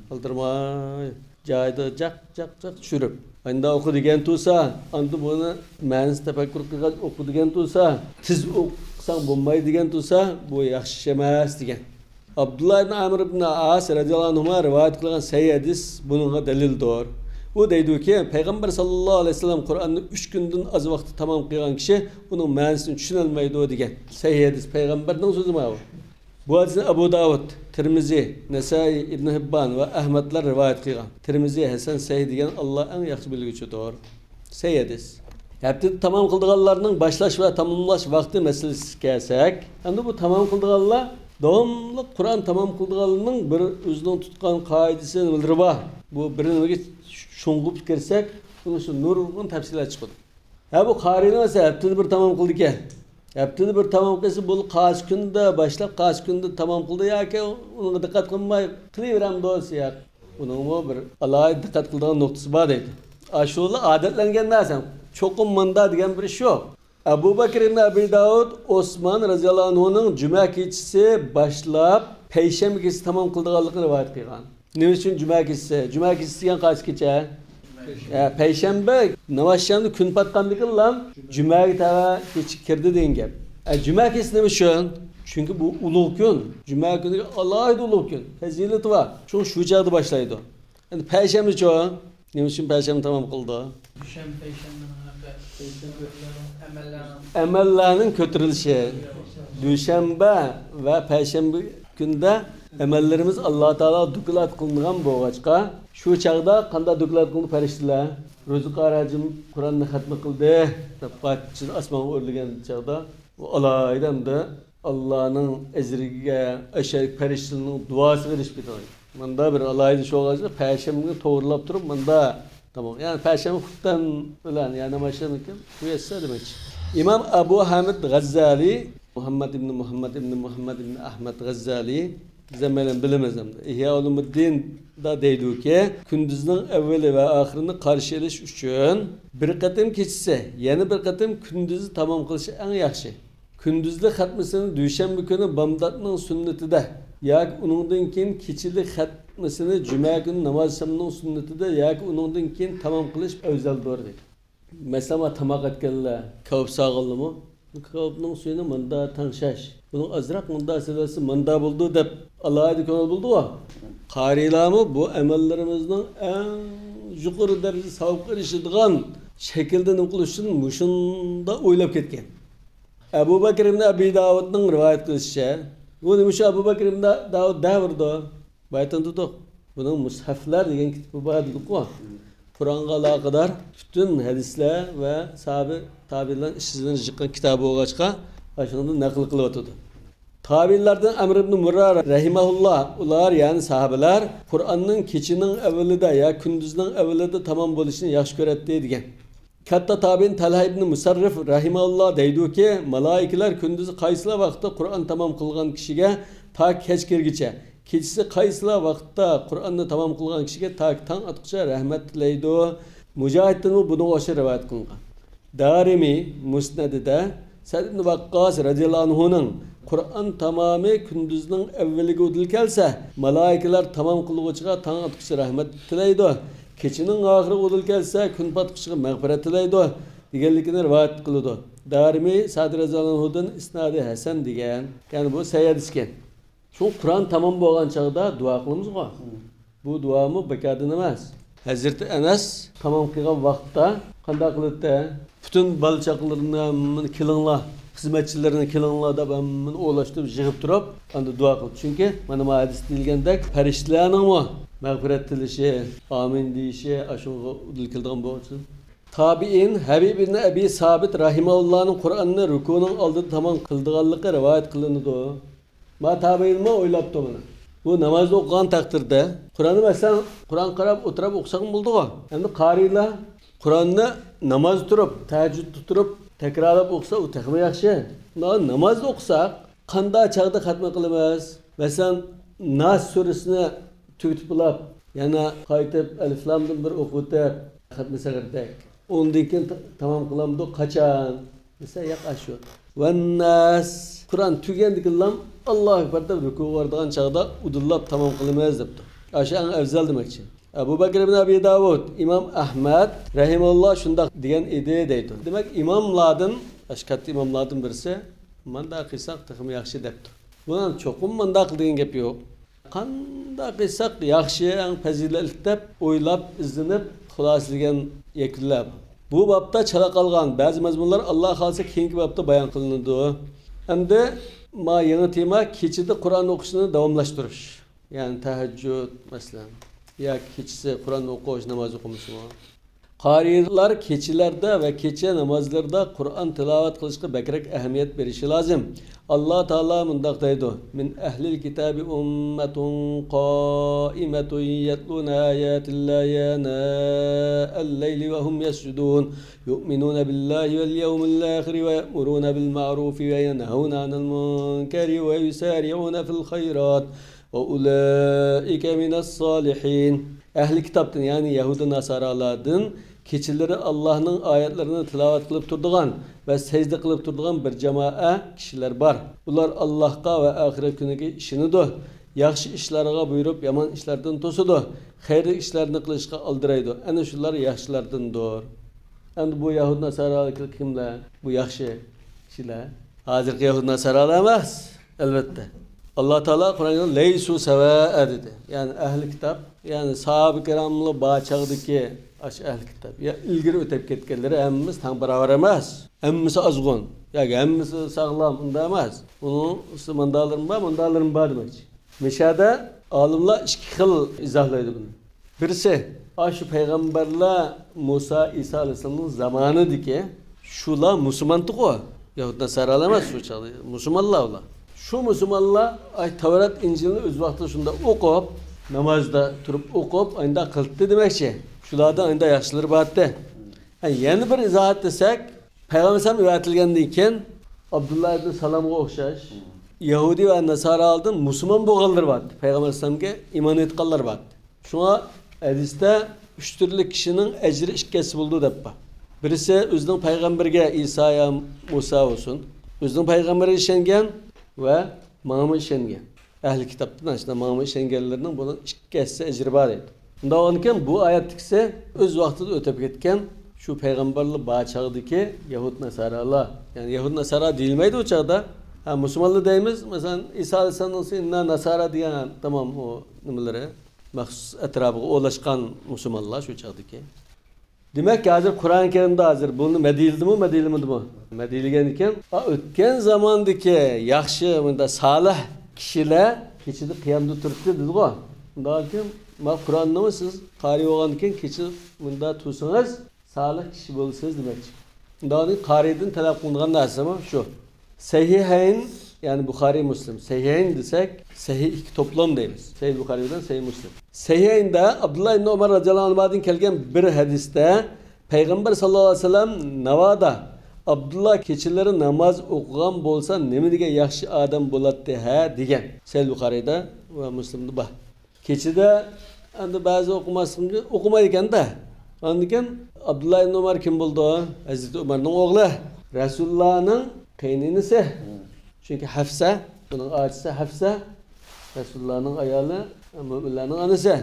ئالدىرىماي. جايىدا جاق، جاق، جاق چۈشۈرۈپ. ئەندى ئوقۇ دېگەن تۇرسا، ئاندىن بۇنى مەنىسىنى تەپەككۇر قىلغاچ ئوقۇ دېگەن تۇرسا، تېز ئوقۇساڭ بولمايدۇ دېگەن تۇرسا، بۇ ياخشى ئىش ئەمەس دېگەن. ئابدۇللا ئىبن ئەمر ئىبن ئاس رەزىياللاھۇ ئەنھۇما رىۋايەت قىلغان سەھىھ ھەدىس بۇنىڭغا دەلىلدۇر. ئۇ دەيدۇكى، پەيغەمبەر ساللاللاھۇ ئەلەيھى ۋەسەللەم قۇرئاننى ئۈچ كۈندىن ئاز ۋاقىتتا تامام قىلغان كىشى ئۇنىڭ مەنىسىنى چۈشىنەلمەيدۇ دېگەن. سەھىھ ھەدىس، پەيغەمبەرنىڭ سۆزى ماۋۇ. بۇ ھەدىسنى ئەبۇ داۋۇد، تىرمىزى، نەسائىي، ئىبن ھىببان ۋە ئەھمەدلەر رىۋايەت قىلغان. تىرمىزى ھەسەن سەھىھ دېگەن، ئاللا ئەڭ ياخشى بىلگۈچىدۇر. سەھىھ ھەدىس. ھەپتىدە تامام قىلىدىغانلارنىڭ باشلاش ۋە تاماملاش ۋاقتى مەسىلىسىگە كەلسەك، ئەمدى بۇ تامام قىلىدىغانلار، داۋاملىق قۇرئان تامام قىلىدىغانلارنىڭ بىر ئۆزىنىڭ تۇتقان قائىدىسى، نېمىلىرى بار. بۇ بىر نېمىگە شۇڭغۇپ كىرسەك، بۇنىڭ ئۈستىدە نۇرغۇن تەپسىلات چىقىدۇ. ھە، بۇ قارىيلار مەسىلەن، ھەپتىدە بىر تامام قىلىدىكەن. ھەپتىدە بىر تامام قىلسا، بۇ قايسى كۈندە باشلاپ، قايسى كۈندە تامام قىلدى ياكى ئۇنىڭغا دىققەت قىلماي قىلىۋېرەمدۇ دېسە، ياق. ئۇنىڭمۇ بىر ئالاھىدە دىققەت قىلىدىغان نۇقتىسى بار دەيدۇ. ئاشۇلا ئادەتلەنگەن نەرسە. چوقۇم مۇندا دېگەن بىر ئىش يوق. ئەبۇ بەكرى ئىبن ئەبى داۋۇد ئوسمان رەزىياللاھۇ ئەنھۇنىڭ جۈمە كېچىسى باشلاپ، پەيشەنبە كېچىسى تامام قىلىدىغانلىقىنى رىۋايەت قىلغان. نېمە ئۈچۈن جۈمە كېچىسى؟ جۈمە كېچىسى دېگەن قايسى كېچە؟ ھە، پەيشەنبە. نامازشامدا كۈن پاتقاندىكىنلا جۈمەگە تەۋە كېچە كىردى دېگەن گەپ. ئە، جۈمە كېچىسى نېمە ئۈچۈن؟ چۈنكى بۇ ئۇلۇغ كۈن. جۈمە كۈنى ئالاھىدە ئۇلۇغ كۈن. پەزىلىتى بار. شۇڭا شۇ چاغدا باشلايدۇ. ئەمدى پەيشەنبىچۇ؟ نېمە ئۈچۈن پەيشەنبە تامام قىلىدۇ؟ دۈشەنبە، پەيشەنبىنىڭ ھەمدە ئەمەللەرنىڭ، ئەمەللەرنىڭ كۆتۈرۈلۈشى. دۈشەنبە ۋە پەيشەنبە كۈندە ئەمەللىرىمىز ئاللا تائالاغا دوكلات قىلىنغان بولغاچقا، شۇ چاغدا قانداق دوكلات قىلىندى پەرىشتىلەر؟ رۇزۇقار ھاجىم قۇرئاننى خەتمە قىلدى دەپ، پاتىچىنى ئاسمانغا ئۆرلىگەن چاغدا، ئۇ ئالاھىدە ئەمدى ئاللانىڭ ئەجرىگە، ئەشەددى پەرىشتىلەرنىڭ دۇئاسىغا ئېرىشىپ كېتىدۇ. مۇندا بىر ئالاھىدە ئىش بولغاچقا، پەيشەنبىنى توغرىلاپ تۇرۇپ، مۇندا تامام. يەنى پەيشەنبە خۇپتەن بىلەن، يەنى ماشىنىكەن، مۇيەسسەر دېمەكچى. ئىمام ئەبۇ ھامىد غەززالى، مۇھەممەد ئىبنى مۇھەممەد ئىبنى مۇھەممەد ئىبنى ئەھمەد غەززالى، بىز ھەممەيلەن بىلىمىز ئەمدى. ئىھيا ئۇلۇمۇددىن دا دەيدۇكى، كۈندۈزنىڭ ئەۋۋىلى ۋە ئاخىرىنى قارشى ئېلىش ئۈچۈن بىر قېتىم كېچىسى، يەنە بىر قېتىم كۈندۈزى تامام قىلىش ئەڭ ياخشى. كۈندۈزلۈك خەتمىسىنى دۈشەنبە كۈنى بامداتنىڭ سۈننىتىدە ياكى ئۇنىڭدىن كېيىن كېچىلىك خەتمىسىنى جۈمە كۈنى نامازشامنىڭ سۈننىتىدە ياكى ئۇنىڭدىن كېيىن تامام قىلىش ئەۋزەلدۇر، دەيدۇ. مەسىلەن، تاماق ئەتكەنلەر، كاۋاپ سالغانلارمۇ، بۇ كاۋاپنىڭ سۈيىنى مۇندا تەڭشەش، بۇنىڭ ئازراق مۇندا سېلىۋەتسە مۇندا بولىدۇ دەپ ئالاھىدە كۆڭۈل بولىدىغۇ. قارىيلارمۇ بۇ ئەمەللىرىمىزنىڭ ئەڭ يۇقىرى دەرىجىدە ساۋابقا ئېرىشىدىغان شەكىلدە نېمە قىلىش ئۈچۈن مۇشۇنداق ئويلاپ كەتكەن. ئەبۇ بەكرى ئىبن ئەبى داۋۇدنىڭ رىۋايەت قىلىشىچە، بۇ نېمە ئۈچۈن ئەبۇ بەكرى ئىبن داۋۇد دەۋرىدۇ؟ بايىتىن دېدۇق. بۇنىڭ مۇسھەفلەر دېگەن كىتابى بار دېدۇققۇ. قۇرئانغا ئالاقىدار پۈتۈن ھەدىسلەر ۋە ساھابە تابىئىنلار ئىش ئىزلىرىنى يىغقان كىتابى بولغاچقا، ئاشۇنىڭدىن نەقىل قىلىۋاتىدۇ. تابىئىنلاردىن ئەمر ئىبن مۇررا رەھىمەھۇللا، ئۇلار، يەنى ساھابىلەر، قۇرئاننىڭ كېچىنىڭ ئەۋۋىلىدە يا كۈندۈزنىڭ ئەۋۋىلىدە تامام بولۇشىنى ياخشى كۆرەتتى، دېگەن. كاتتا تابىئىن تەلھە ئىبنى مۇسەررىف رەھىمەھۇللا دەيدۇكى، مالائىكىلەر كۈندۈزى قايسىلا ۋاقىتتا قۇرئان تامام قىلغان كىشىگە تا كەچ كىرگىچە، كېچىسى قايسىلا ۋاقىتتا قۇرئاننى تامام قىلغان كىشىگە تا تاڭ ئاتقۇچە رەھمەت تىلەيدۇ. مۇجاھىدتىنمۇ بۇنىڭغا ئوخشاش رىۋايەت قىلىنغان. دارىمى مۇسنەدىدە سەئد ئىبنى ۋەققاس رەزىياللاھۇ ئەنھۇنىڭ قۇرئان تامامى كۈندۈزنىڭ ئەۋۋىلىگە ئۇدۇل كەلسە، مالائىكىلار تامام قىلغۇچىغا تاڭ ئاتقۇچە رەھمەت تىلەيدۇ. كېچىنىڭ ئاخىرىغا ئۇدۇل كەلسە، كۈن پاتقۇچىغا مەغپىرەت تىلەيدۇ، دېگەنلىكىنى رىۋايەت قىلىدۇ. دارىمى سادى رەزىياللاھۇ ئەنھۇدىن ئىسنادى ھەسەن دېگەن. يەنى بۇ سەھىھ ھەدىسكەن. شۇ قۇرئان تامام بولغان چاغدا دۇئا قىلىمىزغۇ؟ بۇ دۇئامۇ بىكاردىن ئەمەس. ھەزرىتى ئەنەس تامام قىلغان ۋاقىتتا قانداق قىلاتتى؟ پۈتۈن بالا-چاقىلىرىنى ھەممىنى كېلىڭلار، خىزمەتچىلىرىنى كېلىڭلار دەپ ھەممىنى ئولاشتۇرۇپ يىغىپ تۇرۇپ، ئاندا دۇئا قىلدى. چۈنكى مانا ما ھەدىستە دېيىلگەندەك پەرىشتىلەرنىڭمۇ مەغپىرەت تىلىشى، ئامىن دېيىشى ئاشۇغا ئۇدۇل كېلىدىغان بولغان ئۈچۈن. تابىئىن ھەبىب ئىبن ئەبى سابىت رەھىمەھۇللانىڭ قۇرئاننى رۇكۇنىڭ ئالدىدا تامام قىلىدىغانلىقى رىۋايەت قىلىنىدۇ. ما تابىئىنمۇ ئويلاپتۇ بۇنى. بۇ نامازدا ئوقۇغان تەقدىردە، قۇرئاننى مەسىلەن، قۇرئان قاراپ ئولتۇرۇپ ئوقۇساقمۇ بولىدىغۇ. ئەمدى قارىيلار قۇرئاننى ناماز تۇرۇپ، تەھەججۇدتا تۇرۇپ تەكرارلاپ ئوقۇسا، ئۇ تېخىمۇ ياخشى. مۇنداق نامازدا ئوقۇساق، قانداق چاغدا خەتمە قىلىمىز؟ مەسىلەن، ناس سۈرىسىنى تۈگىتىپ بولاپ، يەنە قايتىپ ئەلىفلامدىن بىر ئوقۇۋېتىپ، خەتمە سەغىردەك. ئۇندىن كېيىن تا-، تامام قىلامدۇ؟ قاچان؟ دېسە، ياق، ئاشۇ. ۋەنناس. قۇرئان تۈگىگەندىكىنلا ئاللاھۇ ئەكبەر دەپ رۇكۇغا بارىدىغان چاغدا ئۇدۇللاپ تامام قىلىمىز دەپتۇ. ئاشۇ ئەڭ ئەۋزەل دېمەكچى. ئەبۇ بەكرى ئىبن ئەبى داۋۇد، ئىمام ئەھمەد رەھىمەھۇللا شۇنداق دېگەن ئىدى دەيدۇ. دېمەك، ئىماملاردىن، ئاشۇ كاتتا ئىماملاردىن بىرسى، مانداق قىلساق تېخىمۇ ياخشى دەپتۇ. بۇنىڭ چوقۇم مانداق قىل دېگەن گەپ يوق. قانداق قىلساق ياخشى، ئەڭ پەزىلەتلىك دەپ ئويلاپ، ئىزدىنىپ، خۇلاسىلىگەن يەكۈنلەر بار. بۇ بابتا چالا قالغان بەزى مەزمۇنلار ئاللا خالىسا كېيىنكى بابتا بايان قىلىنىدۇ. ئەمدى ما يېڭى تېما كېچىدە قۇرئان ئوقۇشنى داۋاملاشتۇرۇش. يەنى تەھەججۇد، مەسىلەن، ياكى كېچىسى قۇرئان ئوقۇش، ناماز ئوقۇمىسىمۇ. قارىيلار كېچىلەردە ۋە كېچە نامازلىرىدا قۇرئان تىلاۋەت قىلىشقا بەكرەك ئەھمىيەت بېرىشى لازىم. ئاللا تائالا مۇنداق دەيدۇ: من أهل الكتاب أمة قائمة يتلون آيات الله آناء الليل وهم يسجدون يؤمنون بالله واليوم الآخر ويأمرون بالمعروف وينهون عن المنكر ويسارعون في الخيرات وأولئك من الصالحين. ئەھلى كىتابتىن، يەنى يەھۇدىي ناسارالاردىن كېچىلىرى ئاللاھنىڭ ئايەتلىرىنى تىلاۋەت قىلىپ تۇرىدىغان ۋە سەجدە قىلىپ تۇرىدىغان بىر جامائە كىشىلەر بار. ئۇلار ئاللاھقا ۋە ئاخىرەت كۈنىگە ئىشىنىدۇ، ياخشى ئىشلارغا بۇيرۇپ، يامان ئىشلاردىن توسىدۇ، خەيرلىك ئىشلارنى قىلىشقا ئالدىرايدۇ. ئەنە شۇلار ياخشىلاردىندۇر. ئەمدى بۇ يەھۇد ناسارالار كىملەر؟ بۇ ياخشى كىشىلەر. ھازىرقى يەھۇد ناسارالار ئەمەس، ئەلۋەتتە. ئاللا تائالا قۇرئاندا «لەيسۇ سەۋائە» دېدى. يەنى ئەھلى كىتاب، يەنى ساھابە كىراملار بار چاغدىكى ئاشۇ ئەھلى كىتاب. يا ئىلگىرى ئۆتۈپ كەتكەنلىرى ھەممىمىز تەڭ باراۋەر ئەمەس. ھەممىسى ئازغۇن ياكى ھەممىسى ساغلام، ئۇنداق ئەمەس. ئۇنىڭ مۇنداقلىرىمۇ بار، مۇنداقلىرىمۇ بار دېمەكچى. مۇشۇ يەردە ئالىملار ئىككى خىل ئىزاھلايدۇ بۇنى. بىرسى، ئاشۇ پەيغەمبەرلەر مۇسا، ئىسا ئەلەيھىسسالامنىڭ زامانىدىكى شۇلار مۇسۇلمانتىغۇ. يەھۇد ناسارالار ئەمەس شۇ چاغدا، مۇسۇلمانلار ئۇلار. شۇ مۇسۇلمانلار ئاي تەۋرات ئىنجىلنى ئۆز ۋاقتىدا شۇنداق ئوقۇپ، نامازدا تۇرۇپ ئوقۇپ، ئاينداق قىلتتى دېمەكچى. شۇلاردىن ئاينداق ياخشىلىرى بارتتى. ھە، يەنە بىر ئىزاھات دېسەك، پەيغەمبەر ئەلەيھىسسالام ئەۋەتىلگەندىن كېيىن، ئابدۇللا ئىبن سالامغا ئوخشاش، يەھۇدىي ۋە ناسارالىدىن مۇسۇلمان بولغانلىرى بارتتى. پەيغەمبەر ئەلەيھىسسالامغا ئىمان ئېيتقانلار بارتتى. شۇڭا ھەدىستە ئۈچ تۈرلۈك كىشىنىڭ ئەجرى ئىككى ھەسسە بولىدۇ دەپ بار. بىرسى ئۆزىنىڭ پەيغەمبىرىگە، ئىسا يا مۇسا بولسۇن، ئۆزىنىڭ پەيغەمبىرىگە ئىشەنگەن ۋە ماڭىمۇ ئىشەنگەن. ئەھلى كىتابتىن ئاشۇنداق ماڭىمۇ ئىشەنگەنلىرىنىڭ بۇنىڭ ئىككى ھەسسە ئەجرى بار دەيدۇ. ئۇنداق بولغاندىكىن بۇ ئايەتتىكىسى ئۆز ۋاقتىدا ئۆتۈپ كەتكەن شۇ پەيغەمبەرلەر بار چاغدىكى يەھۇد ناسارالار. يەنى يەھۇد ناسارا دېيىلمەيدۇ ئۇ چاغدا. ھە، مۇسۇلمانلار دەيمىز. مەسىلەن، ئىسا ئەلەيھىسسالامنىڭ «ئىننا ناسارا» دېگەن تامام ئۇ نېمىلىرى، مەخسۇس ئەتراپىغا ئولاشقان مۇسۇلمانلار شۇ چاغدىكى. دېمەك، ھازىر قۇرئان كەرىمدە ھازىر بۇنى مەدھىيىلىدىمۇ، مەدھىيىلىمىدىمۇ؟ مەدھىيىلىگەنىكەن، ئا، ئۆتكەن زاماندىكى ياخشى، مۇنداق سالىھ كىشىلەر كېچىدە قىيامدا تۇرۇپتۇ دېدىغۇ. ئۇنداقكەن، ما قۇرئاننىمۇ سىز قارىي بولغاندىكىن كېچە مۇنداق تۇرسىڭىز، سالىھ كىشى بولىسىز دېمەكچى. ئۇنداقنى قارىيدىن تەلەپ قىلىنغان نەرسىمۇ شۇ. سەھىھەين، يەنى بۇخارىي، مۇسلىم. سەھىھەين دېسەك، سەھىھ ئىككى توپلام دەيمىز. سەھىھ بۇخارىي بىلەن سەھىھ مۇسلىم. سەھىھەيندە ئابدۇللا ئىبن ئۆمەر رەزىياللاھۇ ئەنھۇدىن كەلگەن بىر ھەدىستە پەيغەمبەر ساللاللاھۇ ئەلەيھى ۋەسەللەم ناۋادا ئابدۇللا كېچىلىرى ناماز ئوقۇغان بولسا نېمە دېگەن ياخشى ئادەم بولاتتى ھە دېگەن. سەھىھ بۇخارىيدا ۋە مۇسلىمدا بار. كېچىدە ئەمدى بەزى ئوقۇماسلىقى، ئوقۇمايدىكەن-دە. ئاندىن كېيىن ئابدۇللا ئىبن ئۆمەر كىم بولىدۇ؟ ھەزرىتى ئۆمەرنىڭ ئوغلى. رەسۇلۇللانىڭ قېيىنئىنىسى. چۈنكى ھەفسە، ئۇنىڭ ئاچىسى ھەفسە، رەسۇلۇللانىڭ ئايالى، مۆمىنلەرنىڭ ئانىسى.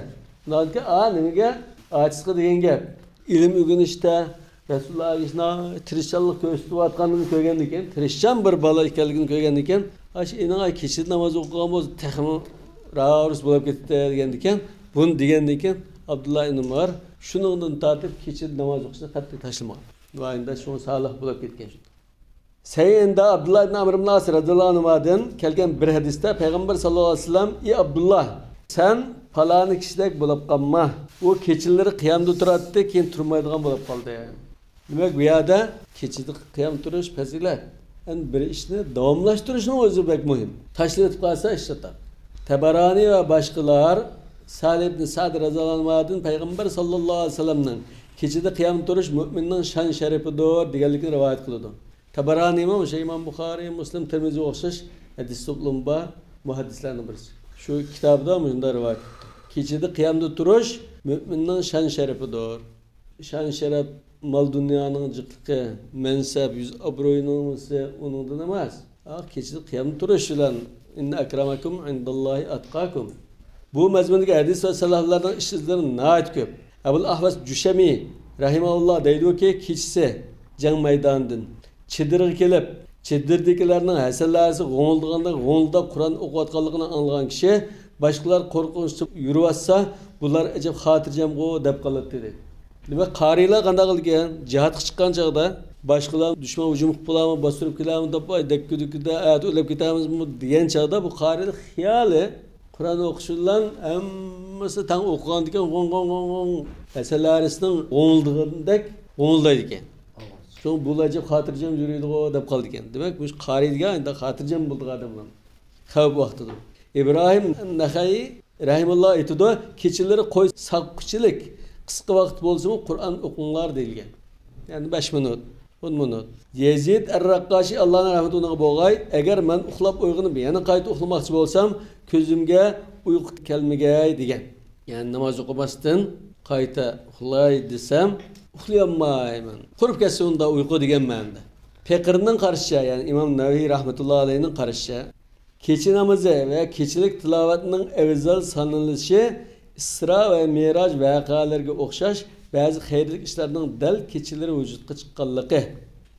شۇنداقكەن، ئا، نېمىگە؟ ئاچىسىغا دېگەن گەپ. ئىلىم ئۆگىنىشتە رەسۇلۇللاغا ھېچ ناھايىتى تىرىشچانلىق كۆرسىتىۋاتقانلىقىنى كۆرگەندىكىن، تىرىشچان بىر بالا ئىكەنلىكىنى كۆرگەندىكىن، ئاشۇ ئىنىڭ كېچىدە ناماز ئوقۇغان بولسا، تېخىمۇ راۋرۇس بولۇپ كېتەتتى دېگەندىكىن، بۇنى دېگەندىكىن، ئابدۇللا ئىبن ئۇمار شۇنىڭدىن تارتىپ كېچىدە ناماز ئوقۇشنى قەتئىي تاشلىمىغان. ۋايىندا شۇڭا سالىھ بولۇپ كەتكەن. سەيىندە ئابدۇللا ئىبن ئەمر ئىبن ئاس رەزىياللاھۇ ئەنھۇمادىن كەلگەن بىر ھەدىستە پەيغەمبەر ساللاللاھۇ ئەلەيھى ۋەسەللەم، ئى ئابدۇللا، سەن پالانى كىشىدەك بولۇپ قالما. ئۇ كېچىلىرى قىيامدا تۇراتتى، كېيىن تۇرمايدىغان بولۇپ قالدى. دېمەك، بۇ يەردە كېچىدە قىيام تۇرۇش پەزىلەت. ئەمدى بىر ئىشنى داۋاملاشتۇرۇشنىڭ ئۆزى بەك مۇھىم. تاشلىۋېتىپ قالسا ئىش چاتاق. تەبەرانى ۋە باشقىلار سالىھ ئىبن سەئد رەزىياللاھۇ ئەنھۇدىن پەيغەمبەر ساللاللاھۇ ئەلەيھى ۋەسەللەمنىڭ كېچىدە قىيام تۇرۇش مۆمىننىڭ شان شەرىپىدۇر دېگەنلىكىنى رىۋايەت قىلىدۇ. تەبەرانىمۇ ئوشۇ ئىمام بۇخارىي، مۇسلىم، تىرمىزىگە ئوخشاش ھەدىس توپلىمى بار مۇھەددىسلەرنىڭ بىرسى. شۇ كىتابىدا مۇشۇنداق رىۋايەت قىلىپتۇ. كېچىدە قىيامدا تۇرۇش مۆمىننىڭ شان شەرىپىدۇر. شان شەرەپ، مال دۇنيانىڭ جىقلىقى، مەنسەپ، يۈز ئابرۇينىڭ نېمىسى ئۇنىڭدىن ئەمەس. ئا، كېچىدە قىيامدا تۇرۇش بىلەن، ئىننە ئەكرەمەكۇم ئىنداللاھى ئەتقاكۇم. بۇ مەزمۇندىكى ھەدىس ۋە سەلەفلەرنىڭ ئىش ئىزلىرى ناھايىتى كۆپ. ئەبۇل ئەھۋەس جۇشەمى رەھىمەھۇللا دەيدۇكى، كېچىسى جەڭ مەيدانىدىن چېدىرغا كېلىپ، چېدىردىكىلەرنىڭ ھەسەلەرسى غوڭۇلدىغاندەك غوڭۇلداپ قۇرئان ئوقۇۋاتقانلىقىنى ئاڭلىغان كىشى، باشقىلار قورقۇنچتا يۈرۈۋاتسا، بۇلار ئەجەب خاتىرجەمغۇ دەپ قالاتتى، دەيدۇ. دېمەك، قارىيلار قانداق قىلىدىكەن؟ جىھادقا چىققان چاغدا باشقىلار دۈشمەن ھۇجۇم قىلىپ قالارمۇ، باستۇرۇپ كېلەرمۇ دەپ، ۋاي، دەككە-دۈككىدە، ئەتە ئۆلۈپ كېتەرمىزمۇ دېگەن چاغدا بۇ قارىيلار خىيالى قۇرئان ئوقۇش بىلەن ھەممىسى تەڭ ئوقۇغاندىكىن، غوڭ، غوڭ، غوڭ، غوڭ، ھەسەلەرسىنىڭ غوڭۇلدىغىندەك غوڭۇلدايدىكەن. شۇڭا بۇ ئەجەب خاتىرجەم يۈرىدىغۇ دەپ قالىدىكەن. دېمەك، مۇشۇ قارىي دېگەن ئەمدى خاتىرجەم بولىدىغان ئادەملەر خەۋپ ۋاقتىدۇر. ئىبراھىم نەخەئىي رەھىمۇللا ئېيتىدۇ، كېچىلىرى قوي ساققۇچىلىك قىسقا ۋاقىت بولسىمۇ قۇرئان ئوقۇڭلار دېيىلگەن. يەنى بەش مىنۇت، ئون مىنۇت. يەزىد ئەر-رەققاشى، ئاللانىڭ رەھمىتى ئۇنىڭغا بولغاي، ئەگەر مەن ئۇخلاپ ئويغىنىپ يەنە قايتا ئۇخلىماقچى بولسام، كۆزۈمگە ئۇيقۇ كەلمىگەي دېگەن. يەنى ناماز ئوقۇماستىن قايتا ئۇخلاي دېسەم، ئۇخلىيالمايمەن. قۇرۇپ كەتسۇن ئۇندا ئۇيقۇ دېگەن مەنىدە. پېقىرنىڭ قارىشىچە، يەنى ئىمام نەۋەۋى رەھمەتۇللا ئەلەيھىنىڭ قارىشىچە، كېچە نامىزى ۋە كېچىلىك تىلاۋەتنىڭ ئەۋزەل سانىلىشى ئىسرا ۋە مىراج ۋەقەلىرىگە ئوخشاش بەزى خەيرلىك ئىشلارنىڭ دەل كېچىلىرى ۋۇجۇدقا چىققانلىقى.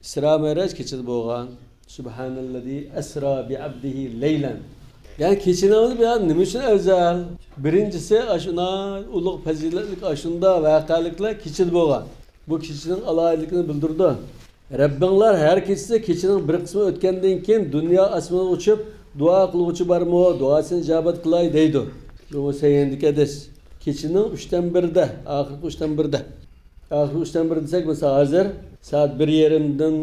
ئىسرا مىراج كېچىدە بولغان. سۇبھانەللەزى ئەسرا بىئەبدىھى لەيلەن. يەنى كېچە نامىزى بۇ يەردە نېمە ئۈچۈن ئەۋزەل؟ بىرىنچىسى، ئاشۇنداق ئۇلۇغ پەزىلەتلىك، ئاشۇنداق ۋەقەلىكلەر كېچىدە بولغان. بۇ كېچىنىڭ ئالاھىدىلىكىنى بىلدۈرىدۇ. رەببىڭلار ھەر كېچىسى كېچىنىڭ بىر قىسمى ئۆتكەندىن كېيىن دۇنيا ئاسمىنىغا ئۇچۇپ، دۇئا قىلغۇچى بارمۇ؟ دۇئاسىنى ئىجابەت قىلاي دەيدۇ. بۇ سەھىھتىكى ھەدىس. كېچىنىڭ ئۈچتىن بىرىدە، ئاخىرقى ئۈچتىن بىرىدە. ئاخىرقى ئۈچتىن بىرى دېسەك، مىسال، ھازىر سائەت بىر يېرىمدىن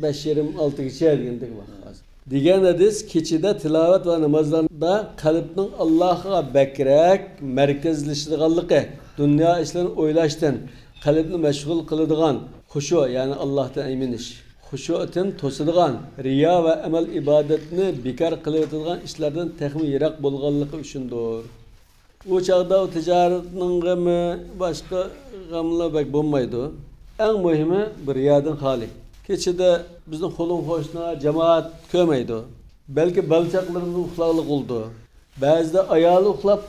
بەش يېرىم، ئالتىگىچە دېگەندەك ۋاقىت ھازىر. دېگەن ھەدىس، كېچىدە تىلاۋەت ۋە نامازلاردا قەلبنىڭ ئاللاھقا بەكرەك مەركەزلىشىدىغانلىقى، دۇنيا ئىشلىرىنى ئويلاشتىن قەلبنى مەشغۇل قىلىدىغان خۇشۇ، يەنى ئاللاھتىن ئەيمىنىش، خۇشۇتىن توسىدىغان، رىيا ۋە ئەمەل ئىبادەتنى بىكار قىلىۋېتىدىغان ئىشلاردىن تېخىمۇ يىراق بولغانلىقى ئۈچۈندۇر. ئۇ چاغدا ئۇ تىجارەتنىڭ غېمى، باشقا غەملەر بەك بولمايدۇ. ئەڭ مۇھىمى، بىر رىيادىن خالىي. كېچىدە بىزنىڭ قولۇم قوشنا جامائەت كۆرمەيدۇ. بەلكى بالا چاقىلىرىمىز ئۇخلاقلىق بولىدۇ. بەزىدە ئايالى ئۇخلاپ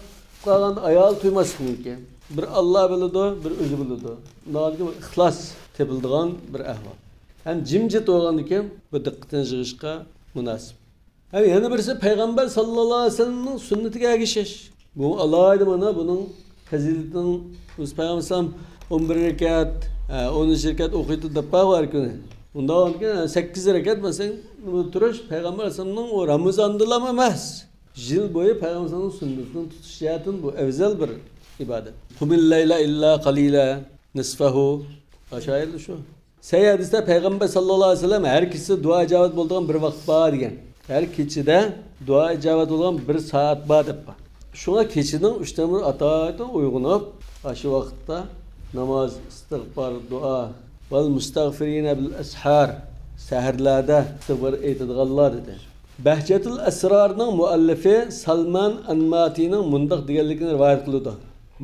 قالغاندا ئايالى تۇيماسلىقى مۇمكىن. بىر ئاللا بىلىدۇ، بىر ئۆزى بىلىدۇ. ناھايىتى ئىخلاس تېپىلىدىغان بىر ئەھۋال. ھەم جىمجىت بولغاندىكىن بۇ دىققىتىنى يىغىشقا مۇناسىپ. ھەم يەنە بىرسى پەيغەمبەر ساللاللاھۇ ئەلەيھى ۋەسەللەمنىڭ سۈننىتىگە ئەگىشىش. بۇ ئالاھىدە مانا بۇنىڭ پەزىلىتىنىڭ، بىز پەيغەمبەر ئەلەيھىسسالام ئون بىر رەكەت، ئە، ئون ئۈچ رەكەت ئوقۇيتتى دەپ بار ھەر كۈنى. ئۇنداق بولغاندىكىن سەككىز رەكەت مەسىلەن تۇرۇش پەيغەمبەر ئەلەيھىسسالامنىڭ ئۇ رامىزاندىلا ئەمەس. يىل بويى پەيغەمبەر ئەلەيھىسسالامنىڭ سۈننىتىنى تۇتۇش جەھەتتىن بۇ ئەۋزەل بىر ئىبادەت. قۇمىل لەيلە ئىللا قەلىلە، نىسفەھۇ. ئاشۇ ئايەتتە شۇ. سەھىھ ھەدىستە پەيغەمبەر ساللاللاھۇ ئەلەيھى ۋەسەللەم ھەر كېچىسى دۇئا ئىجابەت بولىدىغان بىر ۋاقىت بار دېگەن. ھەر كېچىدە دۇئا ئىجابەت بولىدىغان بىر سائەت بار دەپ بار. شۇڭا كېچىنىڭ ئۈچتىن بىرى ئاتايىتىن ئويغىنىپ، ئاشۇ ۋاقىتتا ناماز، ئىستىغپار، دۇئا، ۋەل مۇستەغفىرىنە بىل ئەسھار، سەھەرلەردە ئىستىغپار ئېيتىدىغانلار دېدى. بەھجەتۇل ئەسرارنىڭ مۇئەللىپى سالمان ئەنماتىنىڭ مۇنداق دېگەنلىكىنى رىۋايەت قىلىدۇ.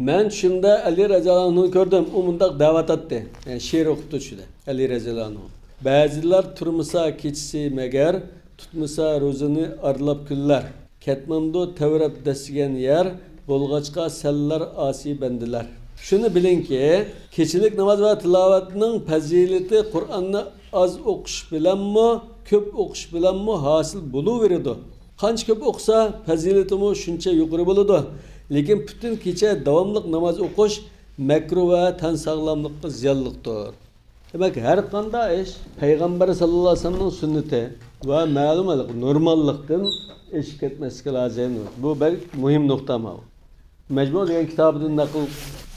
مەن چۈشۈمدە ئەلى رەزىياللاھۇ ئەنھۇنى كۆردۈم، ئۇ مۇنداق دەۋاتاتتى. يەنى شېئىر ئوقۇپتۇ چۈشىدە ئەلى رەزىياللاھۇ ئەنھۇ. بەزىلەر تۇرمىسا كېچىسى مەگەر، تۇتمىسا روزىنى ئارىلاپ كۈنلەر، كەتمەمدۇ تەۋرەپ دەسسىگەن يەر، بولغاچقا سەنلەر ئاسىي بەندىلەر. شۇنى بىلىڭكى، كېچىلىك ناماز ۋە تىلاۋەتنىڭ پەزىلىتى قۇرئاننى ئاز ئوقۇش بىلەنمۇ، كۆپ ئوقۇش بىلەنمۇ ھاسىل بولۇۋېرىدۇ. قانچە كۆپ ئوقۇسا، پەزىلىتىمۇ شۇنچە يۇقىرى بولىدۇ. لېكىن پۈتۈن كېچە داۋاملىق ناماز ئوقۇش مەكرۇھ ۋە تەن ساغلاملىققا زىيانلىقتۇر. دېمەك، ھەر قانداق ئىش پەيغەمبەر ساللاللاھۇ ئەلەيھى ۋەسەللەمنىڭ سۈننىتى ۋە مەلۇم ھاللىق نورماللىقتىن ئېشىپ كەتمەسلىكى لازىم. بۇ بەك مۇھىم نۇقتا ماۋۇ. مەجمۇ دېگەن كىتابىدىن نەقىل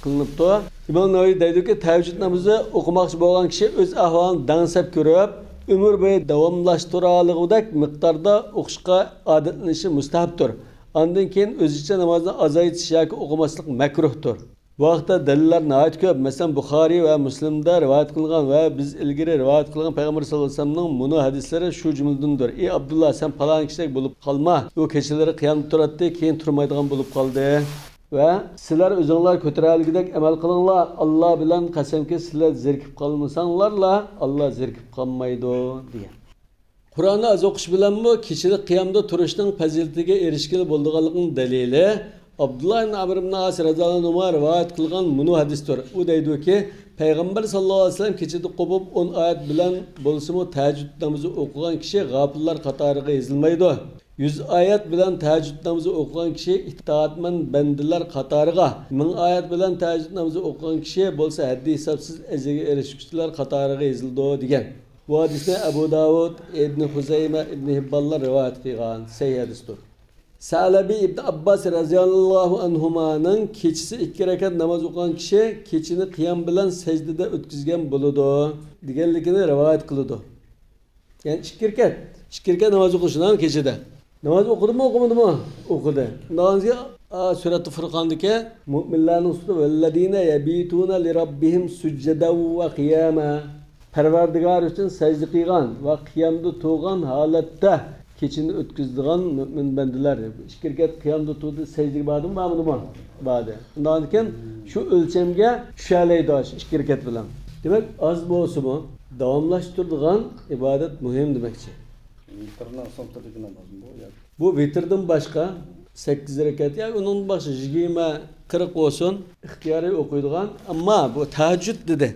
قىلىنىپتۇ. ئىمام نەۋەۋى دەيدۇكى، تەھەججۇد نامىزى ئوقۇماقچى بولغان كىشى ئۆز ئەھۋالىنى دەڭسەپ كۆرۈپ، ئۆمۈر بويى داۋاملاشتۇرالىغۇدەك مىقداردا ئوقۇشقا ئادەتلىنىشى مۇستەھەپتۇر. ئاندىن كېيىن ئۆزىچە نامازنى ئازايتىش ياكى ئوقۇماسلىق مەكرۇھتۇر. بۇ ھەقتە دەلىللەر ناھايىتى كۆپ. مەسىلەن، بۇخارىي ۋە مۇسلىمدا رىۋايەت قىلغان ۋە بىز ئىلگىرى رىۋايەت قىلغان پەيغەمبەر ساللاللاھۇ ئەلەيھى ۋەسەللەمنىڭ مۇنۇ ھەدىسلىرى شۇ جۈملىدىندۇر: «ئى ئابدۇللا، سەن پالان كىشىدەك بولۇپ قالما، ئۇ كېچىلىرى قىيامدا تۇراتتى، كېيىن تۇرمايدىغان بولۇپ قالدى.» ۋە «سىلەر ئۆزۈڭلار كۆتۈرەلىگۈدەك ئەمەل قىلىڭلار، ئاللا بىلەن قەسەمكى، سىلەر زېرىكىپ قالمىساڭلارلا، ئاللا زېرىكىپ قالمايدۇ» دېگەن. قۇرئاننى ئاز ئوقۇش بىلەنمۇ كېچىلىك قىيامدا تۇرۇشنىڭ پەزىلىتىگە ئېرىشكىلى بولىدىغانلىقىنىڭ دەلىلى ئابدۇللا ئىبن ئەمر ئىبن ئاس رەزىياللاھۇ ئەنھۇما رىۋايەت قىلغان مۇنۇ ھەدىستۇر. ئۇ دەيدۇكى، پەيغەمبەر ساللاللاھۇ ئەلەيھى ۋەسەللەم كېچىدە قوپۇپ ئون ئايەت بىلەن بولسىمۇ تەھەججۇد نامىزى ئوقۇغان كىشى غاپىللار قاتارىغا يېزىلمايدۇ. يۈز ئايەت بىلەن تەھەججۇد نامىزى ئوقۇغان كىشى ئىتائەتمەن بەندىلەر قاتارىغا، مىڭ ئايەت بىلەن تەھەججۇد نامىزى ئوقۇغان كىشى بولسا ھەددى ھېسابسىز ئەجىرگە ئېرىشكۈچىلەر قاتارىغا يېزىلىدۇ، دېگەن. بۇ ھەدىسنى ئەبۇ داۋۇد، ئىبنى خۇزەيمە، ئىبنى ھىببانلار رىۋايەت قىلغان. سەھىھ ھەدىستۇر. سەلەبى ئىبن ئابباس رەزىياللاھۇ ئەنھۇمانىڭ كېچىسى ئىككى رەكەت ناماز ئوقۇغان كىشى كېچىنى قىيام بىلەن سەجدىدە ئۆتكۈزگەن بولىدۇ، دېگەنلىكىنى رىۋايەت قىلىدۇ. يەنى ئىككى رەكەت، ئىككى رەكەت ناماز ئوقۇشىنىڭ كېچىدە. ناماز ئوقۇدىمۇ، ئوقۇمىدىمۇ؟ ئوقۇدى. ئۇنداق دېسە، ئا، سۈرەتۇ فۇرقاندىكى مۆمىنلەرنىڭ سۈپىتى، «ۋەللەزىنە يەبىتۇنە لىرەببىھىم سۈججەدەن ۋە قىياما.» پەرۋەردىگار ئۈچۈن سەجدە قىلغان ۋە قىيامدا تۇرغان ھالەتتە كېچىنى ئۆتكۈزىدىغان مۆمىن بەندىلەر. ئىككى رەكەت قىيامدا تۇردى، سەجدىگە باردىمۇ، بارمىدىمۇ؟ باردى. ئۇنداقتىكەن، شۇ ئۆلچەمگە چۈشەلەيدۇ شۇ ئىككى رەكەت بىلەن. دېمەك، ئاز بولسىمۇ، داۋاملاشتۇرىدىغان ئىبادەت مۇھىم دېمەكچى. ۋىتىرنىڭ سومتىدىكى نامازمۇ بۇ ياكى؟ بۇ ۋىتىردىن باشقا سەككىز رەكەت ياكى ئۇنىڭدىن باشقا يىگىرمە، قىرىق بولسۇن، ئىختىيارىي ئوقۇيدىغان. ئەمما بۇ تەھەججۇد دېدى.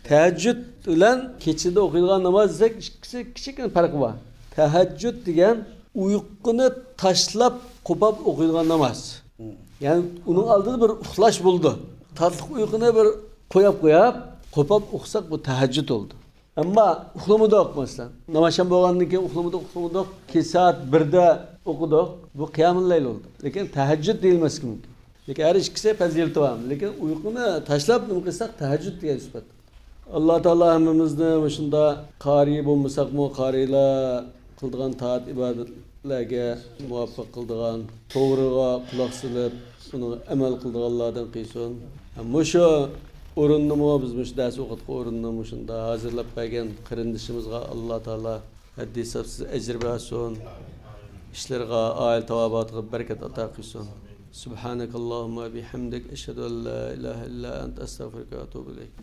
تەھەججۇد بىلەن كېچىدە ئوقۇيدىغان ناماز دېسەك، ئىككىسى كىچىككىنە پەرقى بار. تەھەججۇد دېگەن ئۇيقۇنى تاشلاپ قوپاپ ئوقۇيدىغان ناماز. يەنى ئۇنىڭ ئالدىدا بىر ئۇخلاش بولىدۇ. تاتلىق ئۇيقۇنى بىر قوياپ قوياپ، قوپاپ ئوقۇساق بۇ تەھەججۇد بولىدۇ. ئەمما ئۇخلىمىدۇق، مەسىلەن. ناماز ئاخشام بولغاندىن كېيىن ئۇخلىمىدۇق، ئۇخلىمىدۇق. كېچە سائەت بىردە ئوقۇدۇق. بۇ قىيامۇل لەيل بولدى. لېكىن تەھەججۇد دېيىلمەسلىكى مۇمكىن. لېكىن ھەر ئىككىسى پەزىلىتى بار. لېكىن ئۇيقۇنى تاشلاپ نېمە قىلساق، تەھەججۇد دېگەن سۈپەت. ئاللا تائالا ھەممىمىزنى مۇشۇنداق قارىي بولمىساقمۇ، قارىيلار قىلىدىغان تائەت ئىبادەتلەرگە مۇۋەپپەق قىلىدىغان، توغرىغا قۇلاق سېلىپ، ئۇنىڭغا ئەمەل قىلىدىغانلاردىن قىلسۇن. مۇشۇ ئورۇننىمۇ، بىز مۇشۇ دەرس ئوقۇتقان ئورۇننى مۇشۇنداق ھازىرلاپ بەرگەن قېرىندىشىمىزغا ئاللا تائالا ھەددى ھېسابسىز ئەجىر بەرسۇن. ئىشلىرىغا، ئائىلە تاۋابىئاتىغا بەرىكەت ئاتا قىلسۇن. سۇبھانەكاللاھۇممە بىھەمدىك، ئەشھەدۇ ئەن لا ئىلاھە ئىللا ئەنت، ئەستەغفىرۇكە ۋە ئەتۇبۇ ئىلەيك.